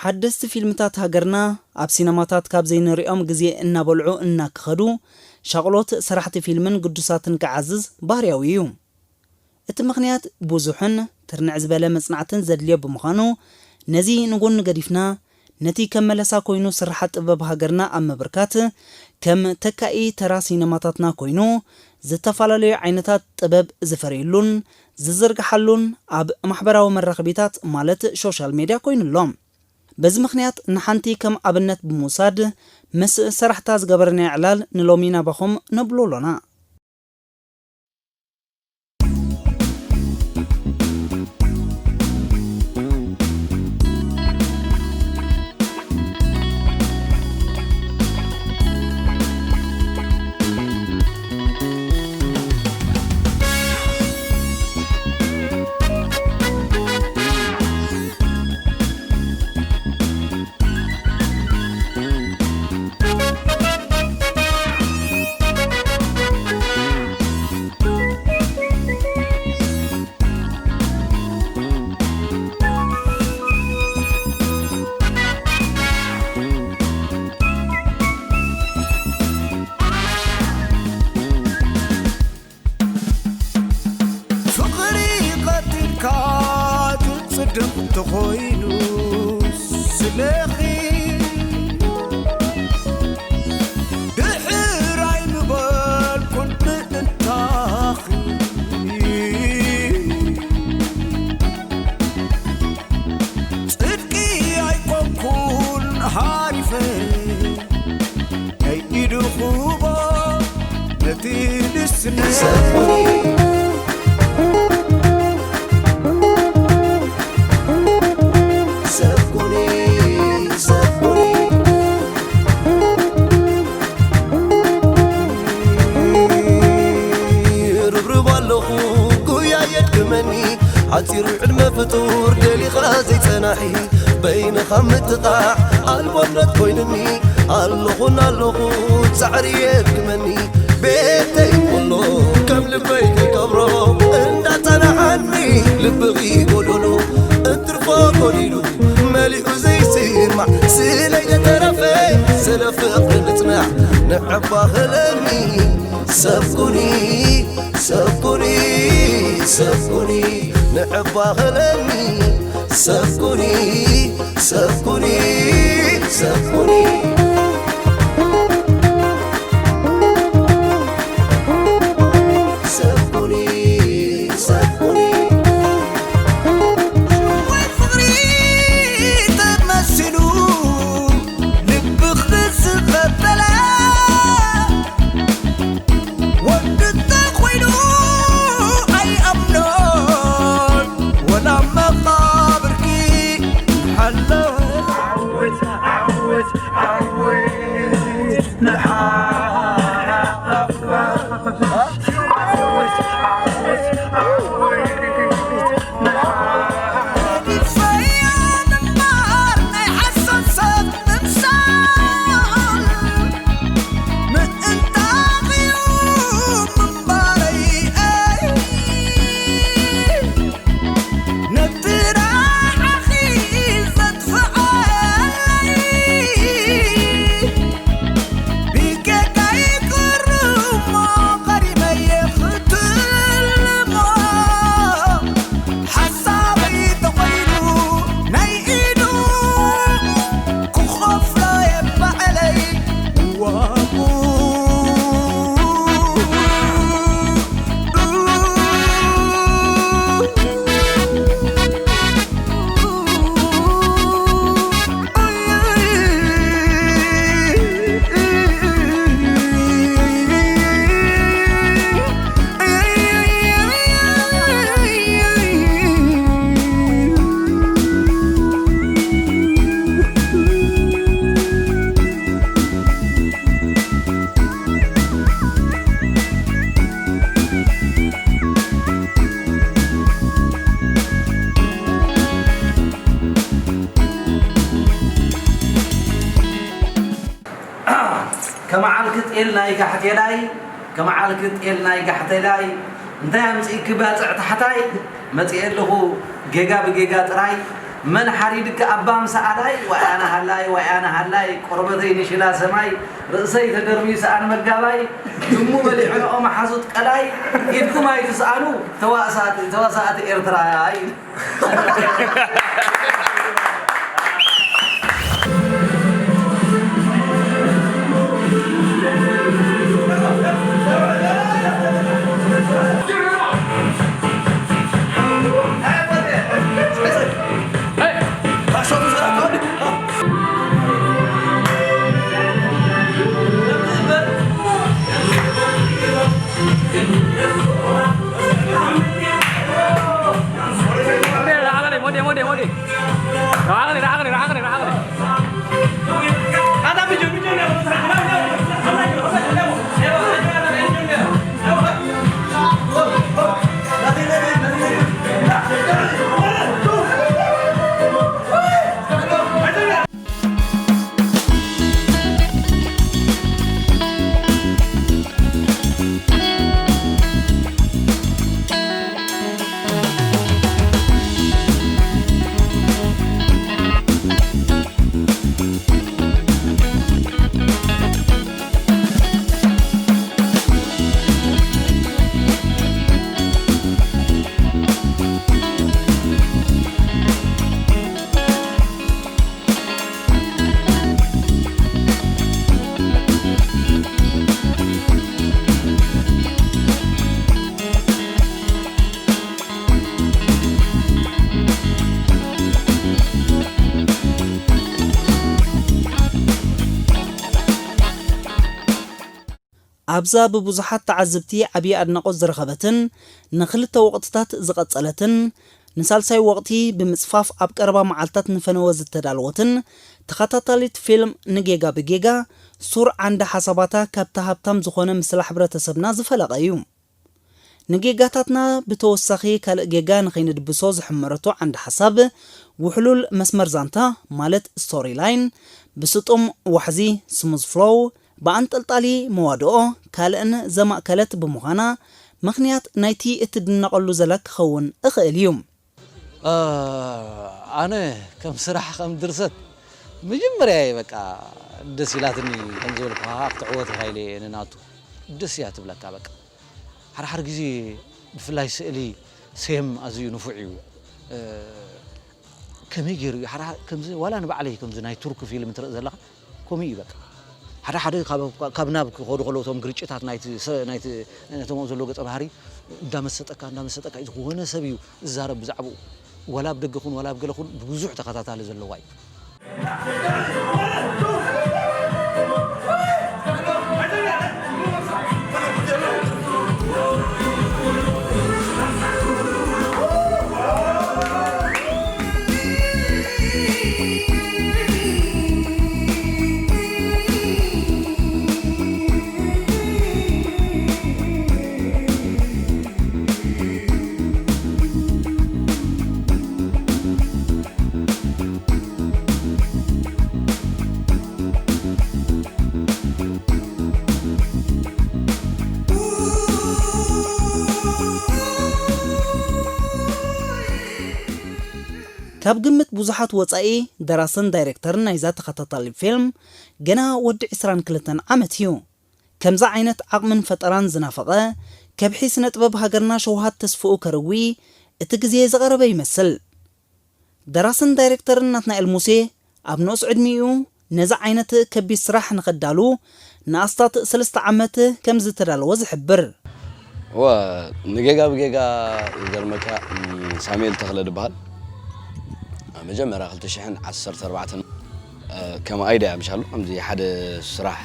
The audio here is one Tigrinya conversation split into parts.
ሓደስቲ ፊልምታት ሃገርና ኣብ ሲነማታት ካብ ዘይንሪኦም ግዜ እናበልዑ እናክኸዱ፣ ሻቕሎት ሰራሕቲ ፊልምን ግዱሳትን ክዓዝዝ ባህርያዊ እዩ። እቲ ምኽንያት ብዙሕን ትርንዕ ዝበለ መጽናዕትን ዘድልዮ ብምዃኑ፣ ነዚ ንጎኒ ገዲፍና፣ ነቲ ከም መለሳ ኮይኑ ስርሓት ጥበብ ሃገርና ኣብ ምብርካት፣ ከም ተካኢ ተራ ሲነማታትና ኮይኑ፣ ዝተፈላለዩ ዓይነታት ጥበብ ዝፈርየሉን ዝዝርግሓሉን ኣብ ማሕበራዊ መራኸቢታት ማለት ሶሻል ሜድያ ኮይኑ ኣሎ። በዚ ምኽንያት ንሓንቲ ከም ኣብነት ብምውሳድ፣ ምስ ሰራሕታ ዝገበርናዮ ዕላል ንሎሚ ናባኹም ነብሎ ኣሎና። ፍቕሪ ቀቲልካ ትጽድቕ እንተኾይኑ ስለኺ ድሕር ኣይምበልኩን ምእንታኺ። ጽድቂ ኣይኮንኩን ሃሪፈ ናይ ኢዱ ክቦ ነቲ ልስነ። ርብርብ ኣለኹ ጉያ የድክመኒ፣ ሓጺሩ ዕድመ ፍጡር ደሊኻ ዘይጸናሒ፣ በይንኻ ምጥቓዕ ኣልቦነት ኮይኑኒ፣ ኣለኹን ኣለኹ ጻዕሪ የድክመኒ፣ ቤተይ ኩሎ ከም ልበይ ከይከብሮ እንዳጸናሓኒ፣ ልብኺ ጎዶሎ እንትርፎ ጎዲሉ መሊኡ ዘይስማዕ ስለይ ተተረፈ፣ ስለ ፍቕሪ ንጽናዕ ንዕባ ኸለኒ። ሰብ ኩኒ፣ ሰብ ኩኒ፣ ሰብ ኩኒ፣ ንዕባ ኸለኒ። ሰብ ኩኒ፣ ሰብ ኩኒ፣ ሰብ ኩኒ። ሰብ ኩኒ፣ ሰብ ኩኒ። ወይ ፍቕሪ ተመሲሉ ልብኺ ዝቐበለ ወዲ እንተኾይኑ ኣይኣምኖን ወላ መቓብርኪ ሓለወ። ዓወት፣ ዓወት፣ ዓወት ንሓፋ። ሓሳበይ ተኾይኑ ናይ ኢዱ ክኸፍሎ እየ ባዕለይ ዋግኡ። ከመዓልኪ ጤል ናይ ጋሕቴላይ፣ ከመዓልኪ ጤል ናይ ጋሕቴላይ፣ እንታይ ኣምጺእኪ ባጽዕ ታሕታይ፣ መጺኤ ኣለኹ ጌጋ ብጌጋ ጥራይ፣ መን ሓሪድካ ኣባ ምሰኣላይ፣ ዋይ ኣነ ሃላይ፣ ዋይ ኣነ ሃላይ፣ ቆርበተይ ንሽላ ሰማይ፣ ርእሰይ ተደርብዩ ሰኣን መጋባይ፣ ድሙ በሊዑ ንኦ መሓዙት ቀላይ፣ ኢድኩም ኣይትስኣኑ፣ ተዋሳእቲ፣ ተዋሳእቲ ኤርትራይ። ኣብዛ ብብዙሓት ተዓዘብቲ ዓብዪ ኣድናቖት ዝረኸበትን ንኽልተ ወቕትታት ዝቐጸለትን ንሳልሳይ ወቕቲ ብምጽፋፍ ኣብ ቀረባ መዓልታት ንፈነወ ዝተዳለወትን ተኸታታሊት ፊልም ንጌጋ ብጌጋ፣ ሱር ዓንዲ ሓሳባታ ካብቲ ሃብታም ዝኾነ ምስላ ሕብረተሰብና ዝፈለቐ እዩ። ንጌጋታትና ብተወሳኺ ካልእ ጌጋ ንኸይንድብሶ ዝሕመረቶ ዓንዲ ሓሳብ፣ ውሕሉል መስመር ዛንታ፣ ማለት ስቶሪ ላይን፣ ብስጡም ዋሕዚ፣ ስሙዝ ፍሎው፣ ብኣንጠልጣሊ መዋድኦ ካልእን ዘማእከለት ብምዃና፣ ምኽንያት ናይቲ እትድነቐሉ ዘላ ክኸውን እኽእል እዩ። ኣነ ከም ስራሕ ከም ድርሰት መጀመርያ እየ በቃ ደስ ኢላትኒ። ከም ዝበልኩኻ ክትዕወት ኢኻ ኢለ እየ ንናቱ ደስ እያ ትብለካ። በቃ ሓድሓድ ግዜ ብፍላይ ስእሊ ሴም ኣዝዩ ንፉዕ እዩ። ከመይ ገይሩ እዩ ሓድሓድ ከምዚ ዋላ ንባዕለይ ከምዚ ናይ ቱርክ ፊልም ትርኢ ዘለኻ ከምኡ እዩ በቃ። ሓደ ሓደ ካብ ናብ ክኸዱ ከለዉ እቶም ግርጭታት ናይቲ ናይቲ ነቶም ዘለዉ ገጸ ባህሪ እንዳመሰጠካ እንዳመሰጠካ እዩ። ዝኾነ ሰብ እዩ ዝዛረብ ብዛዕባኡ። ዋላ ኣብ ደገ ኹን ዋላ ኣብ ገለ ኹን ብዙሕ ተኸታታሊ ዘለዋ እዩ። ካብ ግምት ብዙሓት ወጻኢ፣ ደራስን ዳይሬክተርን ናይዛ ተኸታታሊ ፊልም፣ ገና ወዲ ዕስራን ክልተን ዓመት እዩ። ከምዚ ዓይነት ዓቕምን ፈጠራን ዝናፈቐ ከብሒ ስነ ጥበብ ሃገርና ሸውሃት ተስፍኡ ከርዊ እቲ ግዜ ዝቐረበ ይመስል። ደራስን ዳይሬክተርን ናትናኤል ሙሴ ኣብ ንኡስ ዕድሚኡ ነዚ ዓይነት ከቢድ ስራሕ ንኸዳሉ ንኣስታት ሰለስተ ዓመት ከም ዝተዳለወ ዝሕብር። እወ፣ ንጌጋ ብጌጋ ይገርመካ፣ እም፣ ሳሙኤል ተኽለ ድበሃል። መጀመርያ ክልተ ሽሕን ዓሰርተ ኣርባዕተን፣ እ፣ ከም ኣይድያ ምሻሉ ከምዚ ሓደ ስራሕ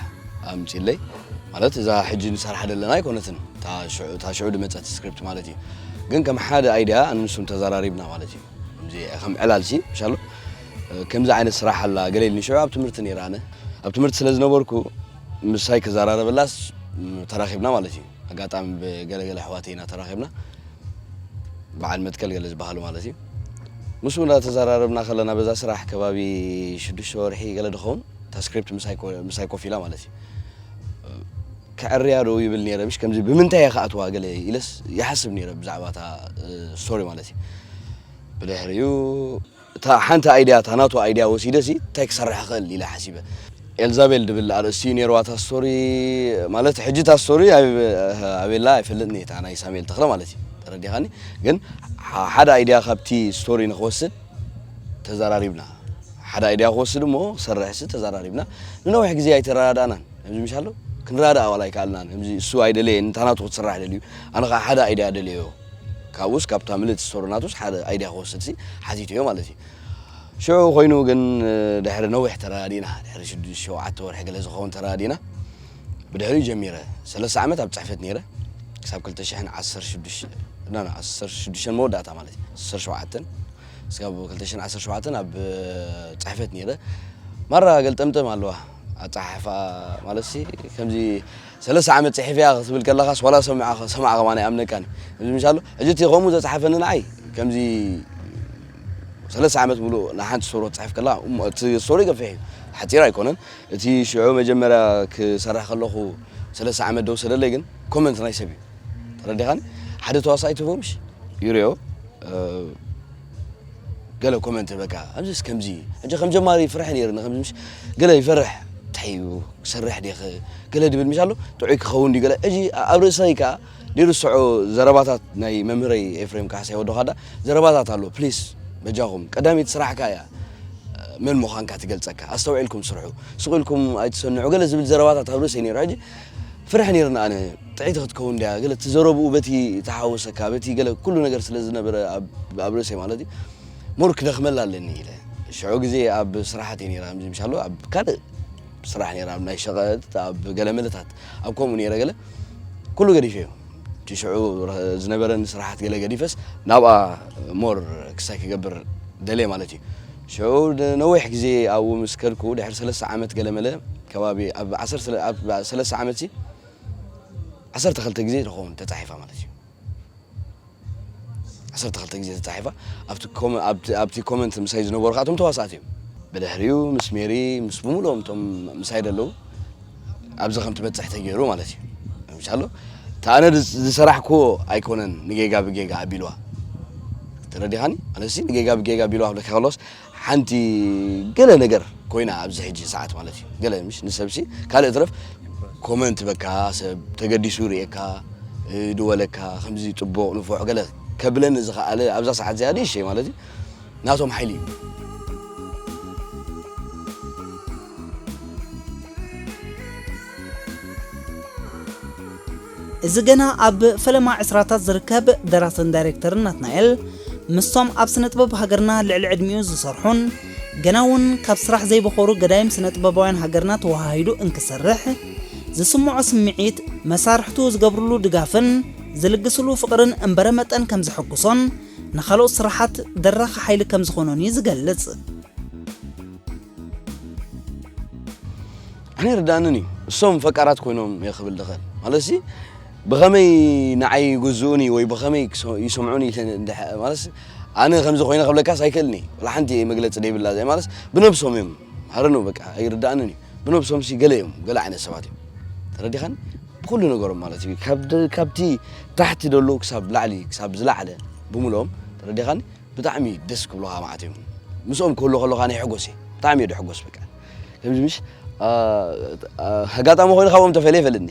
ኣምጺለይ። ማለት እዛ ሕጂ ንሰርሓ ዘለና ኣይኮነትን። እታ ሽዑ፣ እታ ሽዑ ድመጸት ስክሪፕት ማለት እዩ። ግን ከም ሓደ ኣይድያ ኣነ ንሱን ተዘራሪብና ማለት እዩ። ከምዚ ከም ዕላል ሲ፣ ምሻሉ፣ እ፣ ከምዚ ዓይነት ስራሕ ኣላ ገለ ኢልኒ። ሽዑ ኣብ ትምህርቲ ነይረ ኣነ። ኣብ ትምህርቲ ስለ ዝነበርኩ ምሳይ ክዘራረበላስ፣ ም፣ ተራኺብና ማለት እዩ። ኣጋጣሚ ብገለገለ ኣሕዋተይ ኢና ተራኺብና። በዓል መትከል ገለ ዝበሃሉ ማለት እዩ። ምስኡ እንዳተዘራረብና ከለና በዛ ስራሕ ከባቢ ሽዱሽተ ወርሒ ገለ ድኸውን እታ ስክሪፕት ምሳይ ኮ-፣ ምሳይ ኮፍ ኢላ ማለት እዩ። ከዕርያ ዶ ይብል ነይረ፣ ምሽ ከምዚ ብምንታይ እየ ክኣትዋ ገለ ኢለስ ይሓስብ ነይረ ብዛዕባ እታ፣ እ፣ ስቶሪ ማለት እዩ። ብድሕሪኡ እታ ሓንቲ ኣይድያ፣ እታ ናቱ ኣይድያ ወሲደ ሲ እንታይ ክሰርሕ ክእል ኢለ ሓሲበ። ኤልዛቤል ድብል ኣርእስቲ እዩ ነይርዋ እታ ስቶሪ። ማለት ሕጂ እታ ስቶሪ ኣብ-፣ ኣቤላ ኣይፈልጥን እየ፣ እታ ናይ ሳሙኤል ተኽለ ማለት እዩ። ተረዲኻኒ? ግን ሓ-፣ ሓደ ኣይድያ ካብቲ ስቶሪ ንክወስድ ተዘራሪብና። ሓደ ኣይድያ ክወስድ እሞ ክሰርሕሲ ተዘራሪብና። ንነዊሕ ግዜ ኣይተረዳዳእናን። ከምዚ ምሽ ኣሎ ክንረዳዳእ ዋላ ኣይከኣልናን። ከምዚ እሱ ኣይደለየን፣ እታ ናቱ ክትስራሕ ደልዩ። ኣነ ከዓ ሓደ ኣይድያ ደልዮ። ካብኡስ ካብታ ምልእቲ ስቶሪ ናቱስ ሓደ ኣይድያ ክወስድሲ ሓቲትዮ ማለት እዩ። ሽዑ ኮይኑ ግን ድሕሪ ነዊሕ ተረዳዲእና፣ ድሕሪ ሽዱሽተ ሸውዓተ ወርሒ ገለ ዝኸውን ተረዳዲእና። ብድሕሪኡ ጀሚረ ሰለስተ ዓመት ኣብ ጽሕፈት ነይረ። ክሳብ ክልተ ሽሕን ዓሰርተ ሽዱሽተ፣ ና፣ ና፣ ዓሰርተ ሽዱሽተ መወዳእታ ማለት እዩ። ዓሰርተ ሸውዓተ፣ ክሳብ ክልተ ሽሕን ዓሰርተ ሸውዓተ ኣብ ጽሕፈት ነይረ። ማራ ገልጠምጠም ኣለዋ ኣጸሓሕፋ ማለትሲ፣ ከምዚ ሰለስተ ዓመት ጽሒፈያ ክትብል ከለኻስ ዋላ ሰማዕ-፣ ሰማዕ ከማን ኣይኣምነካን። እዚ ምሽ ኣሎ፣ ሕጂ እቲ ከምኡ ዘጽሓፈኒ ንዓይ ከምዚ ሰለስተ ዓመት ሙሉእ ንሓንቲ ስቶሪ ክትጽሕፍ ከላ፣ እሞ እቲ ስቶሪ ገፊሕ እዩ፣ ሓጺር ኣይኮነን። እቲ ሽዑ መጀመርያ ክሰርሕ ከለኹ ሰለስተ ዓመት ደውሰደለይ ግን ኮመንት ናይ ሰብ እዩ። ተረዲኻኒ? ሓደ ተዋሳኣይ ትቦ ምሽ ይርዮ፣ እ፣ ገለ ኮመንት በቃ፣ "ኣብዚስ ከምዚ፣ ሕጂ ከም ጀማሪ ፍርሒ ነይርኒ፣ ከምዚ ምሽ ገለ ይፈርሕ፣ እንታይ እዩ ክሰርሕ ዲኸ?" ገለ ድብል ምሽ ኣሎ፣ ጥዑይ ክኸውን ድዩ ገለ። ሕጂ ኣብ ርእሰይ ከኣ ድርስዖ ዘረባታት ናይ መምህረይ ኤፍሬም ካሕሳይ ወዲ ኻዳ ዘረባታት ኣሎ፣ ፕሊስ በጃኹም፣ ቀዳመይቲ ስራሕካ እያ፣ መን ምዃንካ ትገልጸካ፣ ኣስተውዒልኩም ስርሑ፣ ስቕ ኢልኩም ኣይትሰንዑ፣ ገለ ዝብል ዘረባታት ኣብ ርእሰይ ነይሩ። ሕጂ ፍርሒ ነይርኒ ኣነ፣ ጥዕይቲ ክትከውን ድያ፣ ገለ እቲ ዘረብኡ በቲ ተሓወሰካ፣ በቲ ገለ ኩሉ ነገር ስለ ዝነበረ ኣብ፣ ኣብ ርእሰይ ማለት እዩ፣ ሞር ክደኽመላ ኣለኒ ኢለ። ሽዑ ግዜ ኣብ ስራሓት እየ ነይረ፣ ከምዚ ምሽ ኣሎ፣ ኣብ ካልእ ስራሕ ነይረ፣ ኣብ ናይ ሸቐጥ፣ ኣብ ገለ መለታት፣ ኣብ ከምኡ ነይረ ገለ፣ ኩሉ ገዲፈዮ። እቲ ሽዑ ረ-፣ ዝነበረኒ ስራሓት ገለ ገዲፈስ፣ ናብኣ ሞር ክሳይ ክገብር ደልየ ማለት እዩ። ሽዑ ድ-፣ ነዊሕ ግዜ ኣብኡ ምስ ከድኩ፣ ድሕሪ ሰለስተ ዓመት ገለ መለ፣ ከባቢ ኣብ ዓሰርተ፣ ኣብ ሰለስተ ዓመት ሲ፣ ዓሰርተ ክልተ ግዜ ትኸውን ተጻሒፋ ማለት እዩ። ዓሰርተ ክልተ ግዜ ተጻሒፋ። ኣብቲ ኮመ-፣ ኣብቲ፣ ኣብቲ ኮመንት ምሳይ ዝነበሩ ከዓ እቶም ተዋሳእቲ እዮም። ብድሕሪኡ ምስ ሜሪ፣ ምስ ብምሉኦም እቶም ምሳይ ዘለዉ ኣብዚ ከም ትበጽሕ ተገይሩ ማለት እዩ። ምሻሎ፣ እታ ኣነ ዝ-፣ ዝሰራሕክዎ ኣይኮነን ንጌጋ ብጌጋ ኣቢልዋ። ተረዲኻኒ? ኣነሲ ንጌጋ ብጌጋ ኣቢልዋ ክብለካ ከሎስ፣ ሓንቲ ገለ ነገር ኮይና ኣብዚ ሕጂ ሰዓት ማለት እዩ። ገለ ምሽ ንሰብሲ ካልእ ትረፍ ኮመንት በካ፣ ሰብ ተገዲሱ ይርእየካ፣ ይድወለካ፣ ከምዚ ጽቡቕ ንፉዕ ገለ ከብለኒ ዝኸኣለ ኣብዛ ሰዓት እዚኣ ንእሽተይ ማለት እዩ። ናቶም ሓይሊ እዩ። እዚ ገና ኣብ ፈለማ ዕስራታት ዝርከብ ደራስን ዳይሬክተርን ናትናኤል፣ ምስቶም ኣብ ስነ ጥበብ ሃገርና ልዕሊ ዕድሚኡ ዝሰርሑን፣ ገና እውን ካብ ስራሕ ዘይበኾሩ ገዳይም ስነ ጥበባውያን ሃገርና ተወሃሂዱ እንክሰርሕ፣ ዝስምዖ ስምዒት፣ መሳርሕቱ ዝገብርሉ ድጋፍን ዝልግስሉ ፍቕርን እምበረ መጠን ከም ዘሐጉሶን፣ ንኻልኦት ስራሓት ደራኺ ሓይሊ ከም ዝኾኖን እዩ ዝገልጽ። ኣነ ይርድኣንን እዩ። እሶም ፈቃራት ኮይኖም እየ ክብል ድኽእል። ማለትሲ፣ ብኸመይ ንዓይ ይግዝኡኒ ወይ ብኸመይ ክሰ-፣ ይሰምዑኒ ኢለ እንድሕ-፣ ማለትሲ፣ ኣነ ከምዚ ኮይነ ክብለካስ ኣይክእልን እየ። ወላ ሓንቲ መግለጺ ደይብላ እዚኣ። ማለትሲ፣ ብነብሶም እዮም። ሃረኑ በቃ፣ ኣይርድኣንን እዩ። ብነብሶምሲ ገለ እዮም፣ ገለ ዓይነት ሰባት እዮም። ተረዲኻኒ? ብኹሉ ነገሮም ማለት እዩ። ካብ ደ-፣ ካብቲ ታሕቲ ደሎ ክሳብ ላዕሊ፣ ክሳብ ዝለዓለ ብምልኦም፣ ተረዲኻኒ? ብጣዕሚ ደስ ክብሉኻ መዓት እዮም። ምስኦም ክህሉ ከለኻ ናይ ሕጎስ እየ። ብጣዕሚ እየ ድሕጎስ በቃ። ከምዚ ምሽ፣ ኣ፣ ኣ፣ ኣጋጣሚ ኮይኑ ካብኦም ተፈልየ ይፈልጥኒ።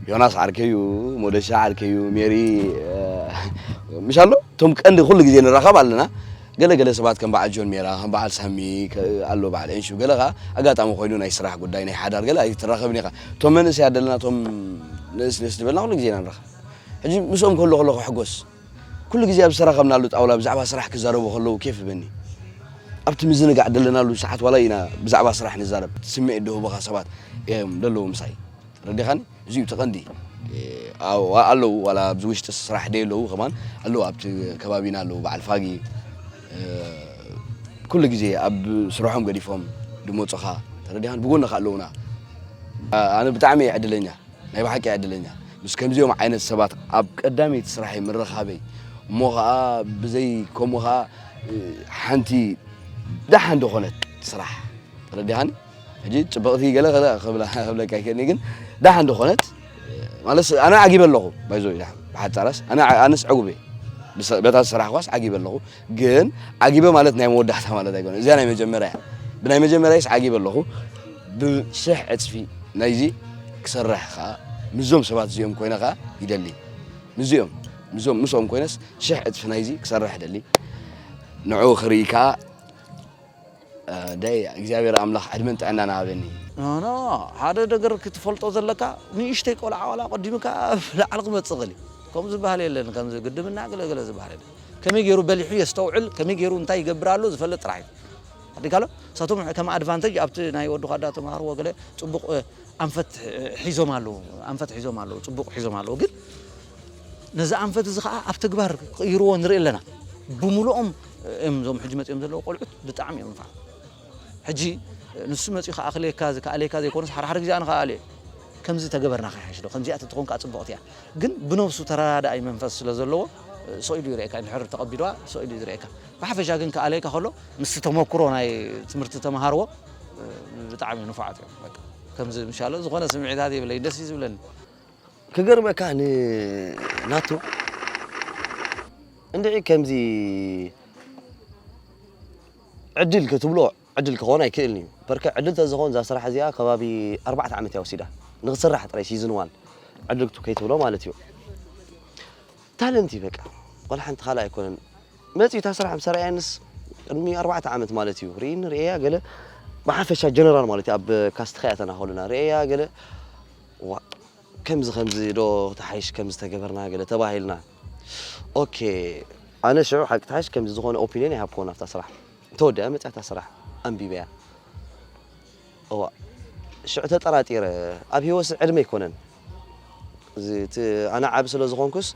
ዮናስ ዓርከይ እዩ፣ ሞደሻ ዓርከይ እዩ፣ ሜሪ፣ እ፣ ምሽ ኣሎ። እቶም ቀንዲ ኩሉ ግዜ ንራኸብ ኣለና። ገለ ገለ ሰባት ከም በዓል ጆን ሜራ፣ ከም በዓል ሳሚ፣ ከ-፣ ኣሎ በዓል ኤንሹ። ገለ ኸኣ ኣጋጣሚ ኮይኑ ናይ ስራሕ ጉዳይ፣ ናይ ሓዳር ገለ ኣይትራኸብን ኢኻ። እቶም መንእሰያት ዘለና፣ እቶም ንእስ ንእስ ዝበልና ኩሉ ግዜ ኢና ንራኸብ። ሕጂ ምስኦም ክህሉ ከለኹ ሕጎስ። ኩሉ ግዜ ኣብ ዝተራኸብናሉ ጣውላ ብዛዕባ ስራሕ ክዛረቡ ከለዉ ኬፍ ይህበኒ። ኣብቲ ምዝንጋዕ ደለናሉ ሰዓት ዋላ ኢና ብዛዕባ ስራሕ ንዛረብ። ስምዒት ደህቡኻ ሰባት እዮም ደለዉ ምሳይ። ተረዲኻኒ? እዚ እዩ እቲ ቀንዲ። እ፣ ኣው-፣ ኣለዉ ዋላ ኣብዚ ውሽጢ ስራሕ ደየለዉ ከማን ኣለዉ ኣብቲ ከባቢና ኣለዉ። በዓል ፋጊ፣ እ፣ ኩሉ ግዜ ኣብ ስርሖም ገዲፎም ድመጹኻ። ተረዲኻኒ? ብጎንኻ ኣለዉና። ኣ-፣ ኣነ ብጣዕሚ እየ ዕድለኛ። ናይ ብሓቂ ዕድለኛ። ምስ ከምዚኦም ዓይነት ሰባት ኣብ ቀዳመይቲ ስራሐይ ምርኻበይ፣ እሞ ኸኣ ብዘይ ከምኡ ኸኣ፣ እ፣ ሓንቲ ደሓን ዝኾነት ስራሕ። ተረዲኻኒ? ሕጂ ጽብቕቲ ገለ ከለ-፣ ክብላ-፣ ክብለካ ኣይክእልኒ፣ ግን ደሓን ዝኾነት፣ ማለት ኣነ ዓጊበ ኣለኹ፣ ባይዞ፣ ብሓጻራስ ኣነ ዓ-፣ ኣነስ ዕጉብ እየ። ብሰ- በታ ዝሰራሕኳስ ዓጊበ ኣለኹ። ግን ዓጊበ ማለት ናይ መወዳእታ ማለት ኣይኮነ። እዚኣ ናይ መጀመርያ እያ። ብናይ መጀመርያስ ዓጊበ ኣለኹ። ብሽሕ ዕፅፊ ናይዚ ክሰርሕ ከዓ ምስዞም ሰባት እዚኦም ኮይነ ከዓ ይደሊ። ምስዚኦም ምስዞም ምስኦም ኮይነስ ሽሕ ዕፅፊ ናይዚ ክሰርሕ ይደሊ። ንዕኡ ክርኢ ከዓ ዳይ እግዚኣብሔር ኣምላኽ ዕድመን ጥዕናን ሃበኒ። ኖ ኖ፣ ሓደ ነገር ክትፈልጦ ዘለካ፣ ንእሽተይ ቆልዓ ዋላ ቀዲምካ ኣብ ላዕሊ ክመጽእ ይኽእል እዩ። ከምኡ ዝበሃል የለን። ከምዚ ግድምና ገለገለ ዝበሃል የለን። ከመይ ገይሩ በሊሑ የስተውዕል፣ ከመይ ገይሩ እንታይ ይገብር ኣሎ ዝፈልጥ ጥራሕ እዩ። ኣዲካሎ ሳቶም ከም ኣድቫንቴጅ ኣብቲ ናይ ወዲ ኳዳ ተምሃርዎ ገለ ጽቡቕ ኣንፈት ሒዞም ኣለዉ፣ ኣንፈት ሒዞም ኣለዉ፣ ጽቡቕ ሒዞም ኣለዉ። ግን ነዚ ኣንፈት እዚ ከዓ ኣብ ተግባር ክቕይርዎ ንርኢ ኣለና። ብምሉኦም እዮም እዞም ሕጂ መፂኦም ዘለዉ ቆልዑት ብጣዕሚ እዮም ንፋዕ። ሕጂ ንሱ መፂኡ ክኣኽለየካ ክኣለየካ ዘይኮነስ ሓድሓደ ግዜ ኣነ ክኣልዮ እየ። ከምዚ ተገበርና ከይሓይሽ ዶ ከምዚኣ ተትኾን ከዓ ፅቡቕቲ እያ። ግን ብነብሱ ተረዳዳኣይ መንፈስ ስለ ዘለዎ ስቕ ኢሉ ይርእየካ፣ እንድሕር ተቐቢልዋ ስቕ ኢሉ እዩ ዝርእየካ። ብሓፈሻ ግን ክኣለየካ ከሎ ምስቲ ተመክሮ ናይ ትምህርቲ ተምሃርዎ ብጣዕሚ ንፉዓት እዮም። በቃ ከምዚ ምሻሎ ዝኾነ ስምዒታት የብለይ፣ ደስ እዩ ዝብለኒ። ክገርመካ ንናቱ እንድዒ ከምዚ ዕድል ክትብሎ ዕድል ክኸውን ኣይክእልን እዩ። በርከ ዕድል ተዝኸውን እዛ ስራሕ እዚኣ ከባቢ ኣርባዕተ ዓመት እያ ወሲዳ ንክትስራሕ ጥራይ ሲዝን ዋን ዕድል ክቱ- ከይትብሎ ማለት እዩ። ታለንት እዩ በቃ ዋላ ሓንቲ ካልእ ኣይኮነን። መፂኡ እታ ስራሕ ምስ ኣርኣየንስ ቅድሚ ኣርባዕተ ዓመት ማለት እዩ ርእይኒ ርእያ ገለ ብሓፈሻ ጀነራል ማለት እዩ ኣብ ካስትኻ እያ ተናኸሉና ርእያ ገለ ዋ ከምዚ ከምዚ ዶ ተሓይሽ ከምዚ ተገበርና ገለ ተባሂልና። ኦኬ ኣነ ሽዑ ሓቂ ተሓይሽ ከምዚ ዝኾነ ኦፒንየን ይሃብኮ ናብታ ስራሕ ተወዲኣ መፅያ እታ ስራሕ ኣንቢበያ። እዋ ሽዑ ተጠራጢረ ኣብ ህይወት ዕድመ ኣይኮነን እዚ እቲ ኣነ ዓቢ ስለ ዝኾንኩስ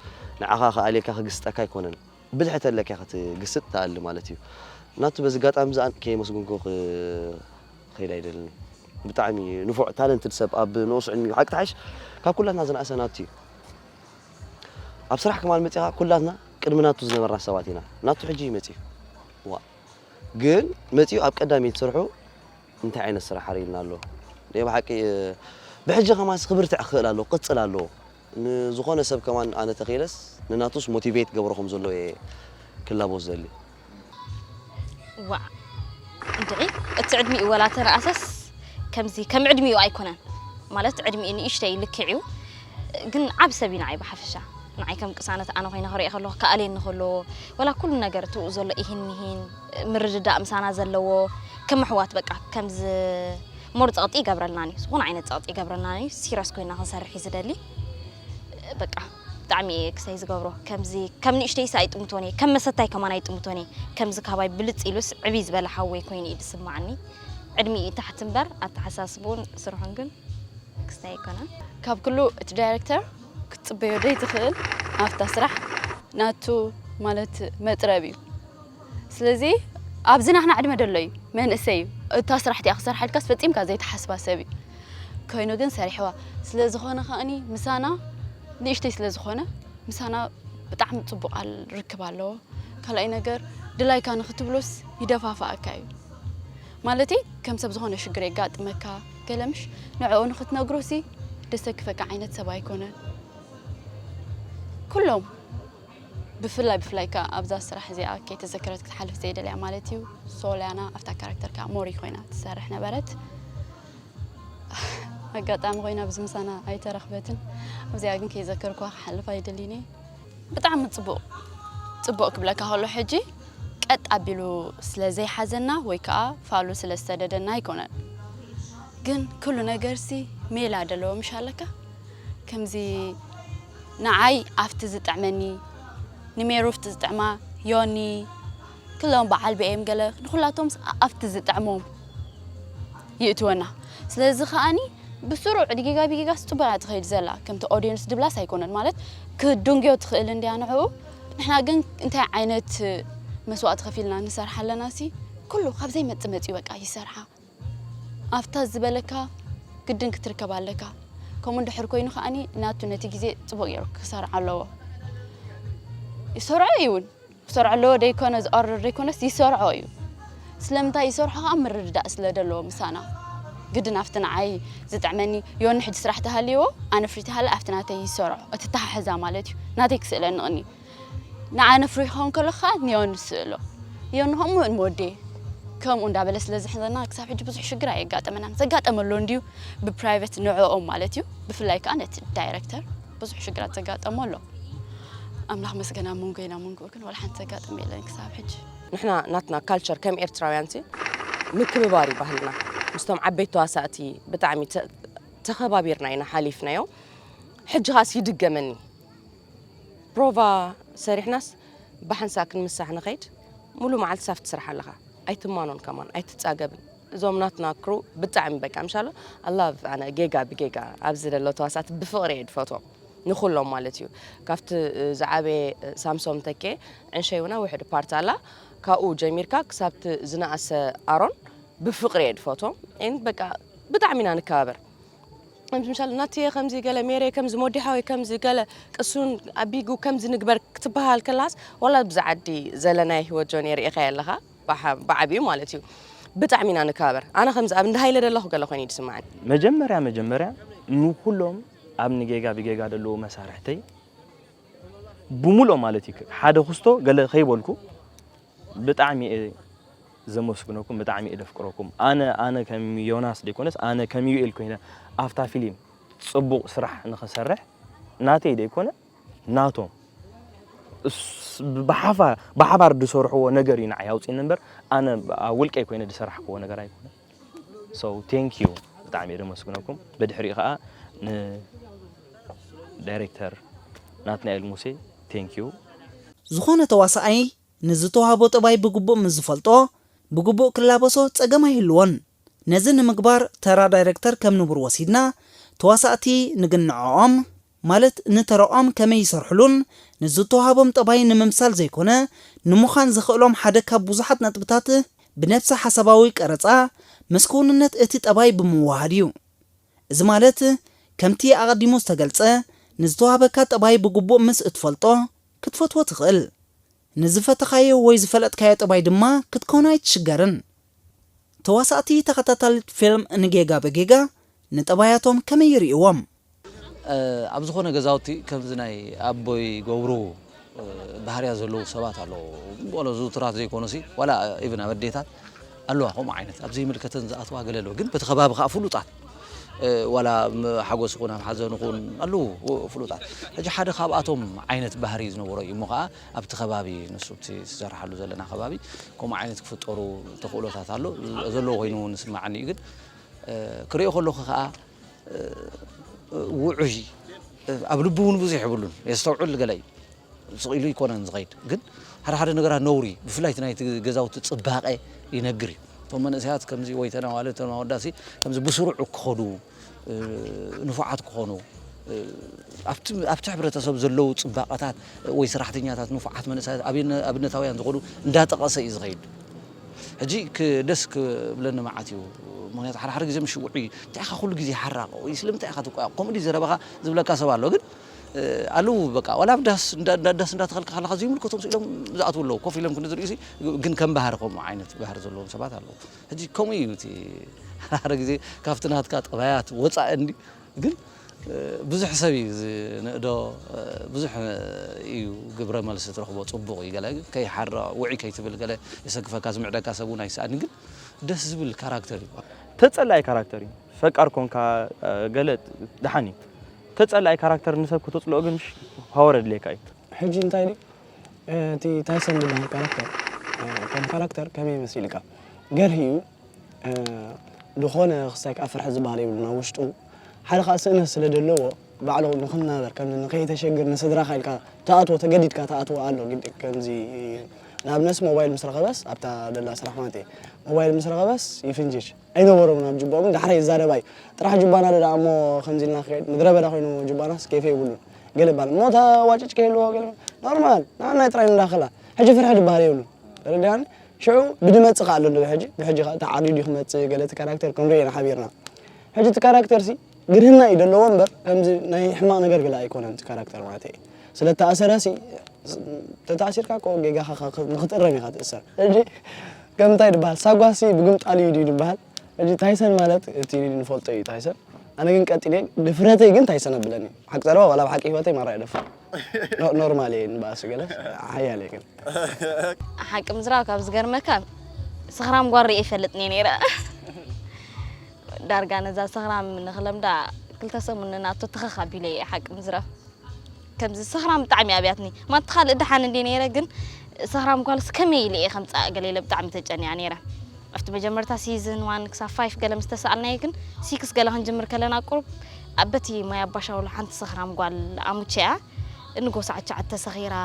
ንዓኻ ክኣልየካ ክግስጠካ ኣይኮነን ብልሒ ተለካ ክትግስጥ ትኣሊ ማለት እዩ ናቱ በዚ ጋጣሚ ዝኣን ከየመስግንኩ ክኸይድ ኣይደልን ብጣዕሚ ንፉዕ ታለንትድ ሰብ ኣብ ንኡስ ዕድሚኡ ሓቂ ተሓይሽ ካብ ኩላትና ዝነኣሰ ናቱ እዩ ኣብ ስራሕ ከማን መፂኻ ኩላትና ቅድሚ ናቱ ዝነበርና ሰባት ኢና ናቱ ሕጂ እዩ መፂኡ ዋ ግን መፂኡ ኣብ ቀዳመይቲ ስርሑ እንታይ ዓይነት ስራሕ ኣርእዩና ኣሎ ናይ ብሓቂ ብሕጂ ከማንስ ክብርትዕ ክኽእል ኣለዎ ክቕፅል ኣለዎ ንዝኾነ ሰብ ከማን ኣነ ተኽኢለስ ንናቱስ ሞቲቬት ገብሮ ከም ዘሎ እየ ክላቦ ዝደሊ ዋዕ እንድዒ እቲ ዕድሚኡ ወላ ተነኣሰስ ከምዚ ከም ዕድሚኡ ኣይኮነን ማለት ዕድሚኡ ንእሽተይ ልክዕ እዩ ግን ዓብ ሰብ እዩ ንዓይ ብሓፈሻ ንዓይ ከም ቅሳነት ኣነ ኮይነ ክሪኦ ከለኹ ከኣልየኒ ከሎ ወላ ኩሉ ነገር ትኡ ዘሎ ኢሂን ሚሂን ምርድዳእ ምሳና ዘለዎ ከም ኣሕዋት በቃ ከምዚ more ጸቕጢ ይገብረልናን እዩ ዝኾነ ዓይነት ጸቕጢ ይገብረልናን እዩ serious ኮይና ክንሰርሕ እዩ ዝደሊ በቃ ብጣዕሚ እየ ክሳይ ዝገብሮ ከምዚ ከም ንእሽተይስ ኣይጥምቶን እየ ከም መሰታይ ከማን ኣይጥምቶን እየ ከምዚ ካባይ ብልፅ ኢሉስ ዕብይ ዝበለ ሓወይ ኮይኑ እዩ ዝስማዓኒ ዕድሚኡ ታሕቲ እምበር ኣተሓሳስብኡን ስርሑን ግን ክስታይ ኣይኮነን ካብ ኩሉ እቲ ዳይረክተር ክትፅበዮ ደይትኽእል ኣብታ ስራሕ ናቱ ማለት መጥረብ እዩ ስለዚ ኣብዚ ናህና ዕድመ ደሎ እዩ መንእሰይ እዩ እታ ስራሕ እቲኣ ክሰርሓልካስ ፈፂምካ ዘይትሓስባ ሰብ እዩ ኮይኑ ግን ሰሪሕዋ ስለ ዝኾነ ከኣኒ ምሳና ንእሽተይ ስለ ዝኾነ ምሳና ብጣዕሚ ፅቡቕ ርክብ ኣለዎ ካልኣይ ነገር ድላይካ ንክትብሎስ ይደፋፍኣካ እዩ ማለተይ ከም ሰብ ዝኾነ ሽግር የጋጥመካ ገለምሽ ንዕኡ ንክትነግሮሲ ደሰክፈካ ዓይነት ሰብ ኣይኮነን ኩሎም ብፍላይ ብፍላይ ከኣ ኣብዛ ስራሕ እዚኣ ከይተዘከረት ክትሓልፍ ዘይደልያ ማለት እዩ ሶልያና ኣብታ ካራክተር ከኣ ሞሪ ኮይና ትሰርሕ ነበረት ኣጋጣሚ ኮይና ኣብዚ ምሳና ኣይተረኽበትን ኣብዚኣ ግን ከይዘከርኳ ክሓልፍ ኣይደልን እየ ብጣዕሚ ፅቡቕ ፅቡቕ ክብለካ ከሎ ሕጂ ቀጥ ኣቢሉ ስለ ዘይሓዘና ወይ ከዓ ፋሉ ስለ ዝሰደደና ኣይኮነን ግን ኩሉ ነገርሲ ሜላ ደለዎ ምሽ ኣለካ ከምዚ ንዓይ ኣብቲ ዝጥዕመኒ ንሜሩ ኣብቲ ዝጥዕማ ዮኒ ክሎም በዓል ብኤም ገለ ንኩላቶም ኣብቲ ዝጥዕሞም ይእትወና ስለዚ ከዓኒ ብስሩዕ ድጊጋ ቢጊጋስ ፅቡቅ እያ ትኸይድ ዘላ ከምቲ ኦዲየንስ ድብላስ ኣይኮነን ማለት ክዱንግዮ ትኽእል እንድያ ንዕኡ ንሕና ግን እንታይ ዓይነት መስዋእቲ ከፊልና ንሰርሓ ኣለና ሲ ኩሉ ካብ ዘይመፅእ መፅዩ በቃ ይሰርሓ ኣብታ ዝበለካ ግድን ክትርከብ ኣለካ ከምኡ እንድሕር ኮይኑ ከዓኒ ናቱ ነቲ ግዜ ፅቡቅ ገይሩ ክሰርዖ ኣለዎ ይሰርዖ እዩ እውን ክሰርዖ ኣለዎ ደይኮነ ዝቀርር ደይኮነስ ይሰርዖ እዩ ስለምንታይ ይሰርሖ ከዓ ምርድዳእ ስለ ደለዎ ምሳና ግድን ኣብቲ ንዓይ ዝጥዕመኒ ዮኒ ሕጂ ስራሕ ተሃልይዎ ኣነ ፍሪ ተሃለ ኣብቲ ናተይ ይሰርዖ እቲ ተሓሕዛ ማለት እዩ ናተይ ክስእለኒ ቅኒ ንዓነ ፍሪ ክኸውን ከሎ ከዓ ኒዮን ስእሎ። ኒዮን ከምኡ ንወዲ ከምኡ እንዳበለ ስለ ዝሕዘና ክሳብ ሕጂ ብዙሕ ሽግር ኣየጋጠመናን። ዘጋጠመ ኣሎ እንድዩ ብፕራይቬት ንዕኦም ማለት እዩ። ብፍላይ ከዓ ነቲ ዳይሬክተር ብዙሕ ሽግራት ዘጋጠሞ ኣሎ። ኣምላኽ መስገን ኣብ መንጎ ኢና መንጎ ግን ወላ ሓንቲ ዘጋጠመ የለን ክሳብ ሕጂ። ንሕና ናትና ካልቸር ከም ኤርትራውያን ሲ ምክብባር እዩ ባህልና። ምስቶም ዓበይቲ ተዋሳእቲ ብጣዕሚ ተ- ተኸባቢርና ኢና ሓሊፍናዮ። ሕጂ ኻስ ይድገመኒ። ፕሮቫ ሰሪሕናስ ብሓንሳእ ክንምሳሕ ንኸይድ ሙሉ መዓልቲ ሳፍቲ ስራሕ ኣለኻ። ኣይትማኖን ከማን ኣይትጻገብን። እዞም ናትና ክሩ ብጣዕሚ በቃ ምሻሎ ኣላ ኣነ ጌጋ ብጌጋ ኣብዚ ዘሎ ተዋሳእቲ ብፍቕሪ እየ ድፈትዎም ንኹሎም ማለት እዩ። ካብቲ ዝዓበየ ሳምሶም ተኬ ዕንሸይ ውና ውሕድ ፓርት ኣላ ካብኡ ጀሚርካ ክሳብቲ ዝነኣሰ ኣሮን ብፍቕሪ እየ ድፈትዎም። ኤን በቃ ብጣዕሚ ኢና ንከባበር። ከምዚ ምሻል ናትየ ከምዚ ገለ ሜሬ ከምዚ ሞዲሓዊ ከምዚ ገለ ቅሱን ኣቢጉ ከምዚ ንግበር ክትበሃል ከላስ ዋላ ብዛ ዓዲ ዘለናይ ህይወት ጆን የርእኻ ኣለኻ ብዓቢኡ ማለት እዩ። ብጣዕሚ ኢና ንከባበር። ኣነ ከምዚ ኣብ እንዳ ሃይለ ደለኹ ገለ ኮይኑ ይስማዓኒ። መጀመርያ መጀመርያ ንኩሎም ኣብ ንጌጋ ብጌጋ ደለዉ መሳርሕተይ ብሙሉኦም ማለት እዩ ሓደ ክስቶ ገለ ከይበልኩ ብጣዕሚ እየ ዘመስግነኩም፣ ብጣዕሚ እየ ደፍቅረኩም። ኣነ ኣነ ከም ዮናስ ደይኮነስ ኣነ ከም ዩኤል ኮይነ ኣብታ ፊሊም ጽቡቕ ስራሕ ንኽሰርሕ ናተይ ደይኮነ ናቶም እስ- ብሓፋ- ብሓባር ዝሰርሕዎ ነገር እዩ ንዓይ ኣውፅእኒ እምበር ኣነ ኣብ ውልቀይ ኮይነ ዝሰራሕክዎ ነገር ኣይኮነ። So thank you ብጣዕሚ እየ ደመስግነኩም። ብድሕሪኡ ከዓ ንዳይሬክተር ናትናኤል ሙሴ thank you። ዝኾነ ተዋሳኣይ ንዝተዋህቦ ጠባይ ብግቡእ ምስ ዝፈልጦ ብግቡእ ክላበሶ ጸገም ኣይህልዎን። ነዚ ንምግባር ተራ ዳይረክተር ከም ንቡር ወሲድና ተዋሳእቲ ንግንዐኦም ማለት ንተረኦም ከመይ ይሰርሕሉን ንዝተዋህቦም ጠባይ ንምምሳል ዘይኮነ ንምዃን ዘኽእሎም ሓደ ካብ ብዙሓት ነጥብታት ብነብሰ ሓሳባዊ ቀረጻ ምስ ክውንነት እቲ ጠባይ ብምውሃድ እዩ። እዚ ማለት ከምቲ ኣቐዲሙ ዝተገልጸ ንዝተዋህበካ ጠባይ ብግቡእ ምስ እትፈልጦ ክትፈትዎ ትኽእል። ንዝፈተኻዮ ወይ ዝፈለጥካዮ ጠባይ ድማ ክትከውን ኣይትሽገርን። ተዋሳእቲ ተኸታታሊት ፊልም ንጌጋ ብጌጋ ንጠባያቶም ከመይ ይርእይዎም? ኣብ ዝኾነ ገዛውቲ ከምዚ ናይ ኣቦይ ገብሩ ባህርያ ዘለዉ ሰባት ኣለዉ። ዋላ ዝውቱራት ዘይኮኑሲ ዋላ ኢቭን ኣብ ኣዴታት ኣለዋ ከምኡ ዓይነት ኣብ ዘይምልከተን ዝኣትዋ ገለ ኣለዋ ግን በቲ ከባቢ ከዓ ፍሉጣት ዋላ ኣብ ሓጎስ ይኹን ኣብ ሓዘን ይኹን ኣለዉ ፍሉጣት። ሕጂ ሓደ ካብኣቶም ዓይነት ባህሪ ዝነበሮ እዩ እሞ ከዓ ኣብቲ ከባቢ ንሱ እቲ ዝሰርሓሉ ዘለና ከባቢ ከምኡ ዓይነት ክፍጠሩ ተኽእሎታት ኣሎ ዘለዎ ኮይኑ እውን ይስማዓኒ እዩ ግን ክሪኦ ከለኹ ከዓ ውዑይ ኣብ ልቡ እውን ብዙሕ የብሉን የስተውዕል ገለ እዩ ስቕ ኢሉ ይኮነን ዝኸይድ ግን ሓደ ሓደ ነገራት ነውሪ ብፍላይ እቲ ናይቲ ገዛውቲ ፅባቐ ይነግር እዩ እቶም መንእሰያት ከምዚ ወይ ተናዋለ ተናወዳሲ ከምዚ ብስሩዕ ክኸዱ ንፉዓት ክኾኑ ኣብቲ ሕብረተሰብ ዘለዉ ፅባቐታት ወይ ሰራሕተኛታት ንፉዓት መንእሰያት ኣብነታውያን ዝኾኑ እንዳጠቐሰ እዩ ዝኸይድ ሕጂ ደስ ክብለኒ መዓት እዩ ምክንያቱ ሓደ ሓደ ግዜ ምሽ ውዑይ እንታይ ኢኻ ኩሉ ግዜ ሓራቕ ወይ ስለምንታይ ኢኻ ትቋ ከምኡ ድዩ ዘረባኻ ዝብለካ ሰብ ኣሎ ግን ኣለዉ በቃ ዋላ ኣብ ዳስ እንዳ- እንዳ- ዳስ እንዳተኸልካ ከለኻ ዝይምልከቶም ስኢሎም ዝኣትዉ ኣለዉ ኮፍ ኢሎም ክንዲ ዝርእዩ ሲ ግን ከም ባህሪ ከምኡ ዓይነት ባህሪ ዘለዎም ሰባት ኣለዉ ሕጂ ከምኡ እዩ እቲ ሓደ ግዜ ካብቲ ናትካ ጠባያት ወፃእ እንዲ ግን ብዙሕ ሰብ እዩ ዝንእዶ ብዙሕ እዩ ግብረ መልሲ ትረኽቦ ፅቡቕ እዩ ገለ ከይሓራ ውዒ ከይትብል ገለ የሰክፈካ ዝምዕደካ ሰብ እውን ኣይሰኣድን ግን ደስ ዝብል ካራክተር እዩ ተፀላኢ ካራክተር እዩ ፈቃር ኮንካ ገለ ደሓን እዩ ተፀላኢ ካራክተር ንሰብ ክተፅልኦ ግን ፓወር ኣድልየካ እዩ ሕጂ እንታይ ድዩ እቲ ታይሰን ዝበሃል ካራክተር ከም ካራክተር ከመይ ይመስል ኢልካ ገርሂ እዩ ዝኾነ ክሳይ ከዓ ፍርሒ ዝበሃል የብሉን ኣብ ውሽጡ ሓደ ከዓ ስእነት ስለ ዘለዎ ባዕሉ ንክናበር ከም ንከይተሸግር ንስድራኻ ኢልካ ተኣትዎ ተገዲድካ ተኣትዎ ኣሎ ግዲ ከምዚ ንኣብነት ሞባይል ምስ ረኸበስ ኣብታ ደላ ስራሕ ማለት እየ ሞባይል ምስ ረኸበስ ይፍንጅሽ ኣይነበሮም ናብ ጅቦም ዳሕረ ይዛረባይ ጥራሕ ጅባና ደዳ እሞ ከምዚ ኢልና ክኸድ ምድረ በዳ ኮይኑ ጅባናስ ኬፍ የብሉን ገለ ባል ሞታ ዋጭጭ ከይልዎ ገለ ኖርማል ንዓናይ ጥራይ ንዳኸላ ሕጂ ፍርሒ ዝበሃል የብሉን ተረዳኒ ሽዑ ብድመጽእ ከኣ ኣሎ ሕጂ ብሕጂ ተዓዲዱ ክመጽእ ገለ እቲ ካራክተር ክንርኢ ኢና ሓቢርና ሕጂ እቲ ካራክተር ሲ ግርህና እዩ ዘለዎ እምበር ከምዚ ናይ ሕማቕ ነገር ገለ ኣይኮነን እቲ ካራክተር ማለት እዩ ስለ ተኣሰረ ሲ ተተኣሲርካ እኮ ጌጋኻ ንክትእረም ኢኻ ትእሰር ሕጂ ከም እንታይ ዝበሃል ሳጓሲ ብግምጣል እዩ ድዩ ዝበሃል ሕጂ ታይሰን ማለት እቲ ንፈልጦ እዩ ታይሰን ኣነ ግን ቀጢለ ድፍረተይ ግን ታይሰን ኣብለኒ። ሓቂ ዘረባ ዋላ ኣብ ሓቂ ህይወተይ ማራ እየ ደፍር። ኖ-፣ ኖርማል እየ ንባእሲ ገለ ሓያል እየ ግን። ሓቂ ምዝራብ ካብ ዝገርመካ ሰኽራም ጓል ርእየ ይፈልጥኒ ነይረ። ዳርጋ ነዛ ሰኽራም ንኽለምዳ ክልተ ሰሙን ናቶ ተኸኻቢለ እየ ሓቂ ምዝራብ። ከምዚ ሰኽራም ብጣዕሚ ኣብያትኒ። ማቲ ካልእ ደሓን እንዲ ነይረ ግን ሰኽራም ጓልስ ከመይ ኢለ እየ ከምፅኣ ገለ ኢለ ብጣዕሚ ተጨኒኣ ነይረ። ኣብቲ መጀመርታ ሲዝን ዋን ክሳብ ፋይፍ ገለ ምስ ተሰኣልናዮ ግን ሲክስ ገለ ክንጅምር ከለና ቁሩብ ኣብ በቲ ማይ ኣባሻውሎ ሓንቲ ሰኽራም ጓል ኣሙቸያ እንጎ ሰዓት ትሽዓተ ሰኺራ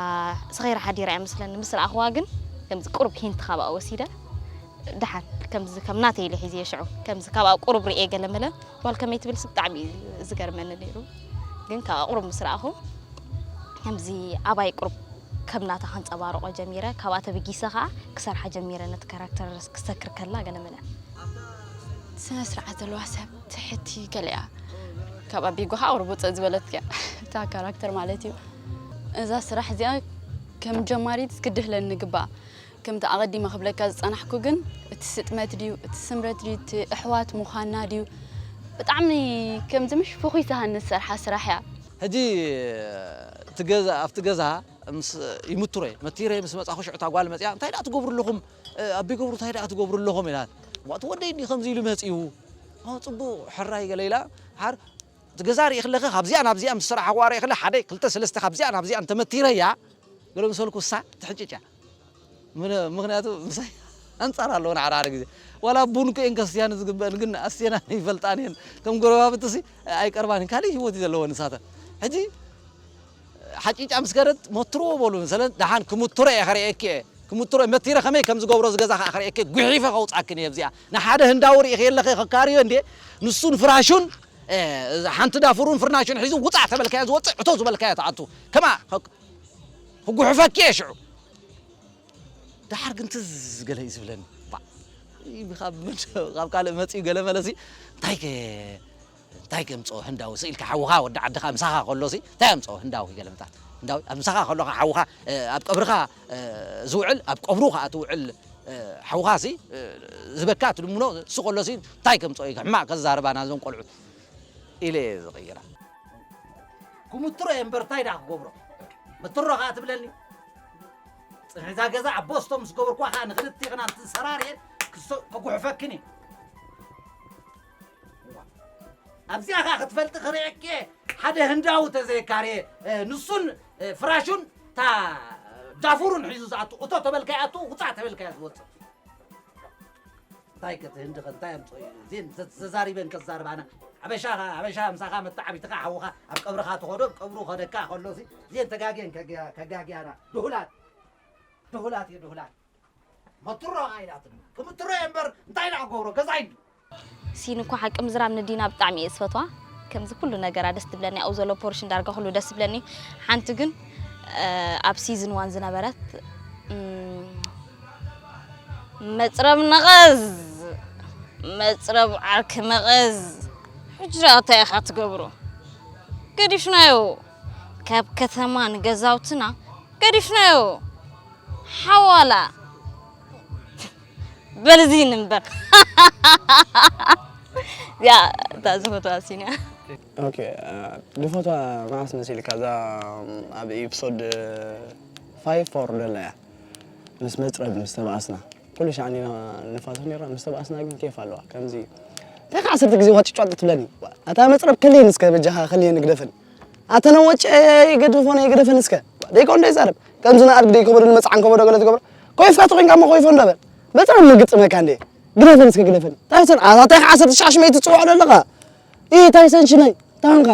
ሰኺራ ሓዲራ እያ መስለኒ ምስ ረኣኽዋ ግን ከምዚ ቁሩብ ሂንት ካብኣ ወሲደ ደሓን ከምዚ ከም ናተይ ኢለ ሒዝየ ሽዑ ከምዚ ካብኣ ቁሩብ ርእየ ገለ መለ ጓል ከመይ ትብልሲ ብጣዕሚ እዩ ዝገርመኒ ነይሩ ግን ካብኣ ቁሩብ ምስ ረኣኹ ከምዚ ኣባይ ቁሩብ ከም ናታ ከንፀባርቆ ጀሚረ ካብኣ ተበጊሰ ከዓ ክሰርሓ ጀሚረ ነቲ ካራክተር ክሰክር ከላ ገለ መለ ስነ ስርዓት ዘለዋ ሰብ ትሕቲ ገለ እያ ካብ ኣቢጎ ከዓ ቁሩብ ውፅእ ዝበለት እያ እታ ካራክተር ማለት እዩ እዛ ስራሕ እዚኣ ከም ጀማሪት ክድህለኒ ግባእ ከምቲ ኣቐዲመ ክብለካ ዝጸናሕኩ ግን እቲ ስጥመት ድዩ እቲ ስምረት ድዩ እቲ ኣሕዋት ምዃንና ድዩ ብጣዕሚ ከምዚ ምሽ ፍኹይ ዝሃንስ ዝሰርሓ ስራሕ እያ። ሕጂ እቲ ገዛ ኣብቲ ገዛ ምስ ይምትሮ እየ መቲረ ምስ መጻኹ ሽዑ እታ ጓል መጺኣ እንታይ ደኣ ትገብሩ ኣለኹም ኣቢ ገብሩ እንታይ ደኣ ትገብሩ ኣለኹም ኢላት ዋቲ ወደይ እንዲ ከምዚ ኢሉ መጺኡ ኣዎ ጽቡቕ ሕራይ ገለ ኢላ ሓር እቲ ገዛ ርኢ ክለኸ ካብዚኣ ናብዚኣ ምስ ሰራሕኽዋ ርኢ ክለ ሓደ ክልተ ሰለስተ ካብዚኣ ናብዚኣ እንተመቲረያ ገለ ምሰልኩ እሳ ትሕጭጭ እያ ምክንያቱ ምሳይ ኣንፃር ኣለዎ ንሓደ ሓደ ግዜ ዋላ ቡን ኮ እየን ከስትያን ዝግበአን ግን ኣስቴና ይፈልጣን እየን ከም ጎረባብቲ ሲ ኣይቀርባን ካልእ ህይወት እዩ ዘለዎ ንሳተ ሕጂ ሓቂጫ ምስ ከደት መትርዎ በሉ ሰለ ደሓን ክምትሮ እየ ከርእየኪ እየ ክምትሮ መቲረ ከመይ ከም ዝገብሮ ዝገዛ ከዓ ከርእየኪ ጉሒፈ ከውፃክን እየ ኣብዚኣ ንሓደ ህንዳዊ ርኢ ከየለኸ ከካርዮ እንዴ ንሱን ፍራሹን ሓንቲ ዳፍሩን ፍርናሹን ሒዙ ውፃእ ተበልካዮ ዝወፅእ እቶ ዝበልካዮ ተኣቱ ከማ ክጉሕፈኪ እየ ሽዑ ደሓር ግን ትዝ ገለ እዩ ዝብለኒ ካብ ካልእ መፅኡ ገለ መለሲ እንታይ እንታይ ከምፅኦ ህንዳዊ ስኢልካ ሓውኻ ወዲ ዓድኻ ምሳኻ ከሎሲ እንታይ ኣምፅኦ ህንዳዊ ገለ ምታት ህንዳዊ ኣብ ምሳኻ ከሎኻ ሓውኻ ኣብ ቀብርኻ ዝውዕል ኣብ ቀብሩ ከዓ ትውዕል ሓውኻሲ ዝበካ ትልምኖ እሱ ከሎሲ እንታይ ከምፅኦ እዩ ሕማቕ ከዛርባና እዞም ቆልዑ ኢለ እየ ዝቕይራ ክምትሮ እየ እምበር እንታይ ዳ ክገብሮ ምትሮ ከዓ ትብለኒ ፅንሕዛ ገዛ ኣቦ ስቶ ምስ ገበርኳ ከዓ ንክልቲኽና እንትንሰራርየ ከጉሕፈክን እዩ ኣብዚኣ ከዓ ክትፈልጢ ክርእየኪ ሓደ ህንዳዊ ተዘየካርየ ንሱን ፍራሹን ታ ዳፉሩን ሒዙ ዝኣቱ እቶ ተበልካይ ኣቱ ውፃእ ተበልካይ ዝወፅእ እንታይ ከ ህንዲ ከ እንታይ ኣምፅኦ እዩ እዚን ተዛሪበን ከዛርባና ሓበሻ ሓበሻ ምሳኻ መተዓቢትኻ ሓውኻ ኣብ ቀብርኻ ትኸዶ ኣብ ቀብሩ ከደካ ከሎ እዚን ተጋግየን ከጋግያና ድሁላት ድሁላት እዩ ድሁላት መትሮ ኣይላትን ክምትሮ እየ እምበር እንታይ ኢና ክገብሮ ገዛይ እንዱ ሲን እኳ ሓቂ ምዝራብ ንዲና ብጣዕሚ እየ ዝፈትዋ ከምዚ ኩሉ ነገራ ደስ ትብለኒ ኣብኡ ዘሎ ፖርሽን ዳርጋ ኩሉ ደስ ይብለኒ ሓንቲ ግን ኣብ ሲዝን ዋን ዝነበረት መፅረብ ነቐዝ መፅረብ ዓርኪ መቐዝ ሕጂ ደኣ እንታይ ኢኻ ትገብሮ ገዲፍናዮ ካብ ከተማ ንገዛውትና ገዲፍናዮ ሓዋላ በልዚ ንምበር ያ እታ ዝፈትዋ ሲንያ ኦኬ ድፈቷ መዓስ መሲልካ እዛ ኣብ ኤፒሶድ ፋይቭ ፎር ደላ እያ ምስ መፅረብ ምስ ተባኣስና ኩሉ ሻዕ ኒና ንፋቶ ነርና ምስ ተባኣስና ግን ኬፍ ኣለዋ ከምዚ እንታይ ከዓ ዓሰርተ ግዜ ዋጭ ጫጭ ትብለኒ ኣታ መፅረብ ከልየን እስከ በጃኻ ከልየን ግደፈን ኣተ ነወጭ ይገድፎን ይግደፈን እስከ ደይኮ እንደ ይዛረብ ከምዚ ንኣድግ ደይኮበዶ ንመፅዓን ኮበዶ ገለ ትገብሮ ኮይፍካ ተኮይንካ ሞ ኮይፎ እንደበል መፅረብ ምግጥመካ እንደ ግደፈን እስከ ግደፈን ታይሰን ኣታ ታይ ዓሰርተ ሻሽ መይ ትፅውዖ ዘለኻ ኢ ታይሰን ሽመይ ታንካ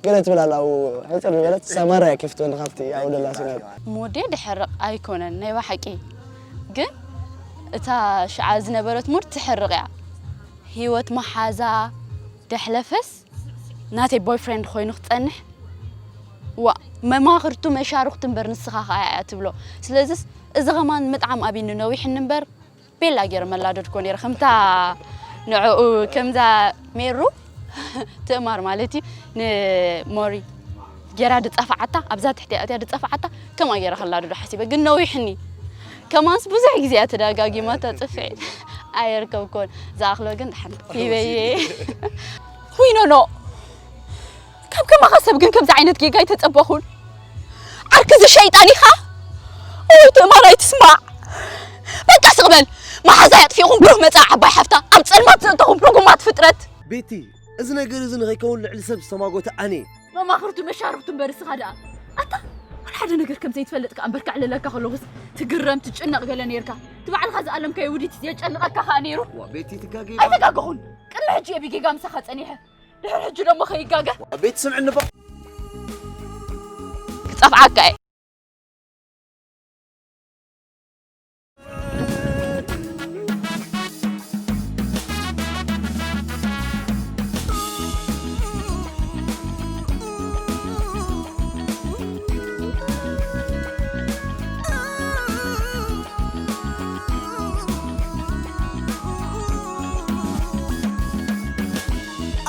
ገለ ትብል ኣላ ኣብኡ ሕፅር ዝበለት ሰመራ እያ ኬፍ ትብል ካብቲ ኣብኡ ደላ ሲና ሙዴ ድሕርቕ ኣይኮነን ናይ ብሓቂ ግን እታ ሽዓ ዝነበረት ሙድ ትሕርቕ እያ ህይወት መሓዛ ደሕለፈስ ናተይ ቦይፍሬንድ ኮይኑ ክፀንሕ ዋ መማኽርቱ መሻርኽቱ እምበር ንስኻ ከዓ እያ ትብሎ ስለዚስ እዚ ኸማን ምጥዓም ኣብኒ ነዊሕኒ እምበር ቤላ ገይረ መላደድኮ ነይረ ከምታ ንዕኡ ከምዛ ሜሩ ትእማር ማለት እዩ ንሞሪ ጌራ ድፀፋዓታ ኣብዛ ትሕቲ ኣትያ ድፀፋዓታ ከምኣ ገይረ ከላድዶ ሓሲበ ግን ነዊሕኒ ከማንስ ብዙሕ ግዜ እያ ተደጋጊማታ ፅፍዒ ኣየርከብኮን ዝኣኽሎ ግን ድሓን ሂበየ ኩይኖኖ ካብ ከማኻ ሰብ ግን ከምዚ ዓይነት ጌጋ ኣይተጸበኹን። ዓርኪ እዚ ሸይጣን ኢኻ። ኦይ ትእማር ኣይትስማዕ። በቃ ስቕ በል። መሓዛ ኣጥፊእኹም ብሩህ መጻኢ ዓባይ ሓፍታ ኣብ ጸልማት ዘእተኹም ርጉማት ፍጥረት። ቤቲ፣ እዚ ነገር እዚ ንኸይከውን ልዕሊ ሰብ ዝተማጎተ ኣነ እየ። መማኽርቱ መሻርኽቱ እምበር እስኻ ደኣ። ኣታ፣ ወላ ሓደ ነገር ከም ዘይትፈልጥ ከኣ እምበር ከዕልለካ ከለኹስ ትግረም ትጭነቕ ገለ ነይርካ። እቲ ባዕልኻ ዝኣለምካዮ ውዲት የጨንቐካ ከኣ ነይሩ። ዋ ቤቲ ትጋገይ። ኣይተጋገኹን። ቅድሚ ሕጂ እየ ብጌጋ ምሳኻ ጸኒሐ። ድሕሪ ሕጂ ደሞ ከይጋገ። ዋ ቤቲ ስምዕኒ እባ። ክጸፍዓካ እየ።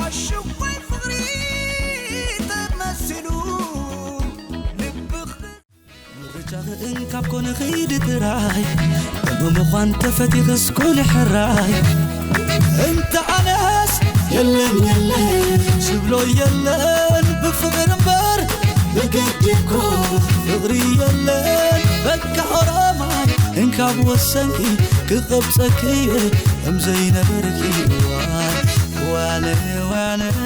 ኣሽወይ ፍቕሪ ተመሲሉ ልብኽ ምርጫኺ እንካብ ኮነ ኺዲ ጥራይ ብምዃን ተፈቲኽስ ኩኒ ሕራይ እንተ ኣነስ የለን የለን ዝብሎ የለን ብፍቕር እምበር ብግዲ እኮ ፍቕሪ የለን በቃ ኦሮማይ እንካብ ወሰንኪ ክቐብጸኪ እየ ከም ዘይነበርኪ ዋነ ዋነ ዋነ